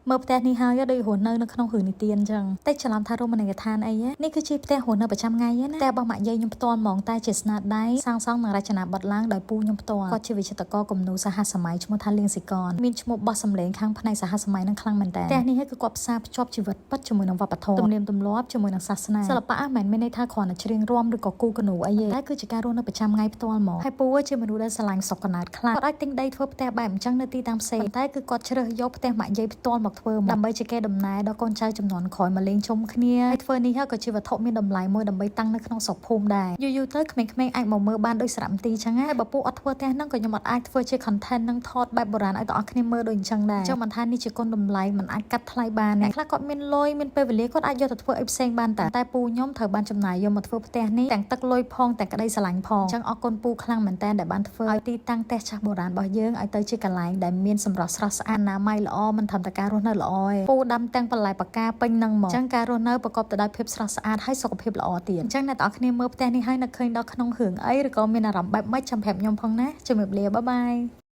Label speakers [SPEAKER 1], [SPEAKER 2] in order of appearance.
[SPEAKER 1] មើលផ្ទះនេះហើយដូចរស់នៅនៅក្នុងរឿងនិទានអញ្ចឹងតែច្រឡំថារមណីយដ្ឋានអីនេះគឺជាផ្ទះរស់នៅប្រចាំថ្ងៃណាតែរបស់ម៉ាក់យាយខ្ញុំផ្ទាល់ហ្មងតែជាស្នាដៃសាងសង់និងរចនាបថឡើងដោយពូខ្ញុំផ្ទាល់គាត់ជាវិចិត្រករគំនូរសហសម័យឈ្មោះថាលៀងស៊ីកនមានឈ្មោះបោះសម្លេងខាងផ្នែកសហសម័យនឹងខ្លាំងមែនតើផ្ទះនេះគឺគាត់ផ្សារភ្ជាប់ជីវិតពិតជាមួយនឹងវប្បធម៌ទំនៀមទម្លាប់ជាមួយនឹងសាសនាសិល្បៈមិនមែនមានន័យថាគ្រាន់តែច្រៀងរាំឬក៏គូគនូអីទេតែគឺជាការរស់នៅប្រចាំថ្ងៃផ្ទាល់ហ្មងហើយពូជាមនុស្សដែលស្រឡាញ់ស្រុកកំណើតខ្លាំងគាត់អាចទិញដីធ្វើផ្ទះបែបអញ្ចឹងនៅទីតាំងផ្សេងតែគឺគាត់ជ្រើសយកផ្ទះម៉ាក់យាយផ្ទាល់មកធ្វើមកដើម្បីជាកេរដំណែលដល់កូនចៅជំនាន់ក្រោយមកលេងជុំគ្នាហើយធ្វើនេះក៏ជាវត្ថុមានតម្លៃមួយដើម្បីតាំងនៅក្នុងស្រុកភូមិដែរយូរៗទៅក្មេងៗអាចមកមើលបានដូចសារមន្ទីរអញ្ចឹងហើយបើពូអត់ធ្វើផ្ទះហ្នឹងក៏ខ្ញុំអត់អាចធ្វើជា content នឹងថតបែបបុរាណឲ្យទាំងអស់គ្នាមើលដូចអញ្ចឹងដែរចង់មិនថានេះជាគុណតម្លៃមិនអាចកាត់ថ្លៃបានអ្នកខ្លះគាត់មានលុយមានពេលវេលាគាត់អាចយកទៅធ្វើអីផ្សេងបានតែតែពូខ្ញុំត្រូវបានចំណាយយកមកធ្វើផ្ទះនេះទាំងទឹកលុយផងទាំងក្តីស្រឡាញ់ផងអញ្ចឹងអរគុណពូខ្លាំងមែនតើដែលបានធ្វើឲ្យទីតាំងផ្ទះចាស់បុរាណរបស់យើងឲ្យទៅជាកន្លែងដែលមានសម្រស់ស្រស់ស្អាតអនាម័យល្អមិនត្រឹមតែការរស់នៅល្អទេពូដាំទាំងបន្លែបកាពេញនឹងមកអញ្ចឹងការរស់នៅប្រកបទៅដោយភាពស្រស់ស្អាតហើយសុខភាពល្អទៀតអញ្ចឹងអ្នកទាំងអស់គ្នាមើលផ្ទះនេះហើយនឹកឃើញដល់ក្នុងរឿងអីឬក៏មានអារម្មណ៍បែបម៉េចចាំប្រាប់ខ្ញុំផងណាជំរាបលា bye bye.